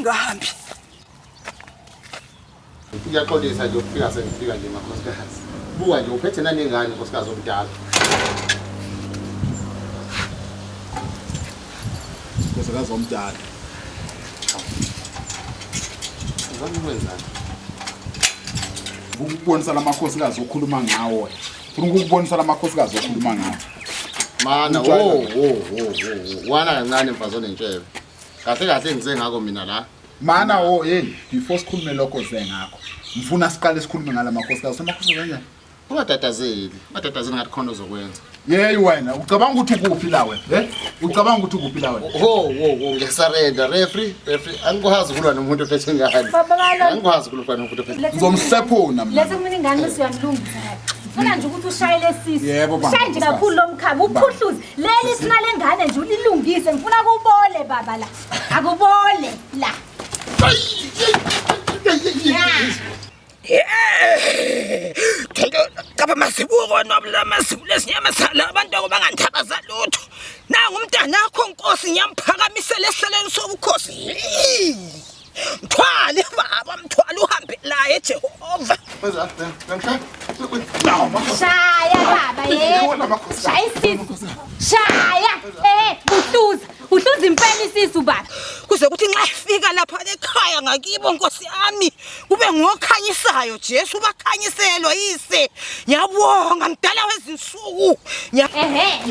Ngahambi. Ngiyaxolisa nje ukufika sengifika nje makhosikazi. Buka nje uphethe nanengane nkosikazi omdala. Nkosikazi omdala. Uzama ukwenzani? Ukubonisa lamakhosikazi okhuluma ngawo wena. Funa ukukubonisa lamakhosikazi okhuluma ngawo. Mana wo Ujwayele. wo wo wo. Wana kancane mfazi onentshebe. Kahle kahle ngize ngakho mina la. Mana wo hey before sikhulume lokho ze ngakho. Ngifuna siqale sikhulume ngalamakhosikazi. Amakhosikazi kanjani? Ungatatazeli. Ungatatazeli ngathi khona ozokwenza. Yeyi wena ucabanga ukuthi ukuphi la wena? Eh? Ucabanga ukuthi ukuphi la wena? Ho ho ho ngiyasurrender referee referee angikwazi ukulwa nomuntu ophethe ingane. Baba balo. Angikwazi ukulwa nomuntu ophethe. Ngizomhlephuna mina. Letha kumina ingane bese uyamlungisa. Funa nje ukuthi ushaye lesisu. Yebo, baba. Ushaye nje kakhulu lo mkhaba uphuhluze. Leli sina lengane nje ulilungise. Ngifuna kubole baba la. Akubole la. Kapa mazibuko nobula mazibuko lesinyama sala abantu abangandaba lutho. Nangu umntana akho Nkosi ngiyamphakamisela esihlalweni sobukhosi. Mthwale baba mthwale uhambe la eJehova. Shaya baba yebo. Shaya isisu. Shaya. Eh, buhluza. Uhluza impela isisu baba. Kuze kuthi nxa efika lapha ekhaya ngakibo Nkosi yami kube ngokhanyisayo Jesu bakhanyiselwa yise. Ngiyabonga mdala wezinsuku. Ehe.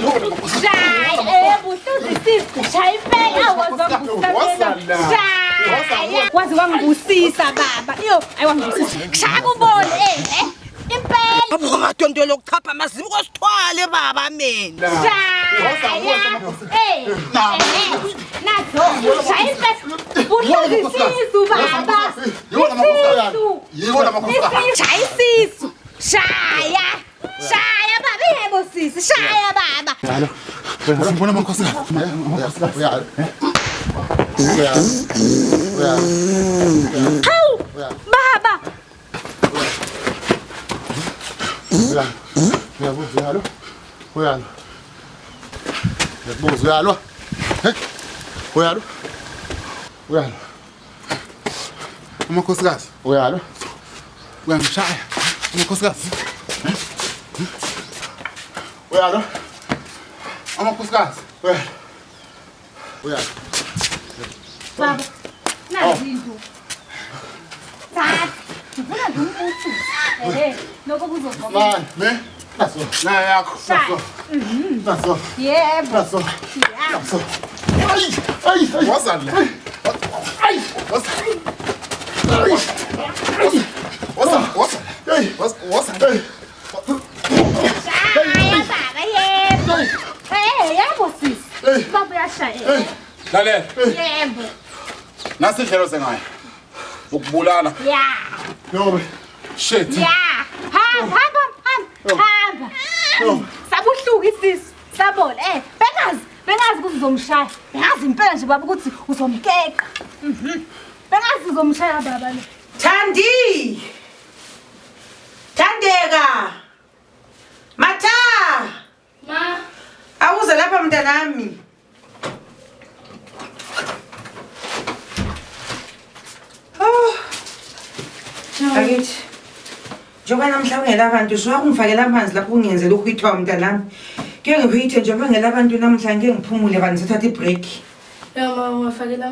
Shaya, eh, buhluza isisu. Shaya impela wazongibusisa. Shaya. Waze wangibusisa baba. Iyo, ayi wangibusisa. Shaya kubone eh eh. Impela. Ngiyabonga Tontolo lokuchapha amazibuko sithwale baba mina. Shaya. Eh. Nazo. Shaya impela. Buhluza isisu baba. Isisu. Yiwo lamakhosikazi. Shaya isisu. Shaya. Shaya baba yebo sisi. Shaya baba. Ufuna amakhosikazi. Uyalo. Uyalo. Uyalo. Hawu. Baba. Uyalo. Uyabuza uyalo. Uyalo. Uyabuza uyalo. He? Uyalo. Uyalo. Amakhosikazi. Uyalo. Uyangishaya. Amakhosikazi. Uyalo. Amakhosikazi. Uyalo. Uyalo. Baba. Nazi into. Thatha. Ngifuna nje umpucuzi. Ehe. Lokho kuzovuma. Man. Ne? Naso. Na yakho. Shaya. Naso. Yebo. Naso. Ya. Naso. Ay! Ay! Ay! Woza la. Ay! Woza. Ay! Woza. Woza. Ay! Woza. Woza. Ay! Shaya baba yebo. Ay! Eh, yebo sisi. Hey. Baba uyashaya. Lalela. Yebo. Nasi indlela ozengayo. Ukubulala. Ya. Yobe. Shit. Ya. Hamba hamba hamba. Hamba. Sabuhluka isisu. Sabona eh bengazi bengazi ukuthi uzomshaya. Bengazi impela nje baba ukuthi uzomkeqa. Mhm. Bengazi uzomshaya baba lo. Thandi! Thandeka! Matha! Ma, Awuze lapha mntanami. Oh. Akithi. Njengoba namhla ungela abantu, so ungifakela amanzi lapho ungenzela ukuhithwa mntanami. Ke ngihithe njengoba ngela abantu namhla ngeke ngiphumule bani sithatha ibreak. ya mama ungafakela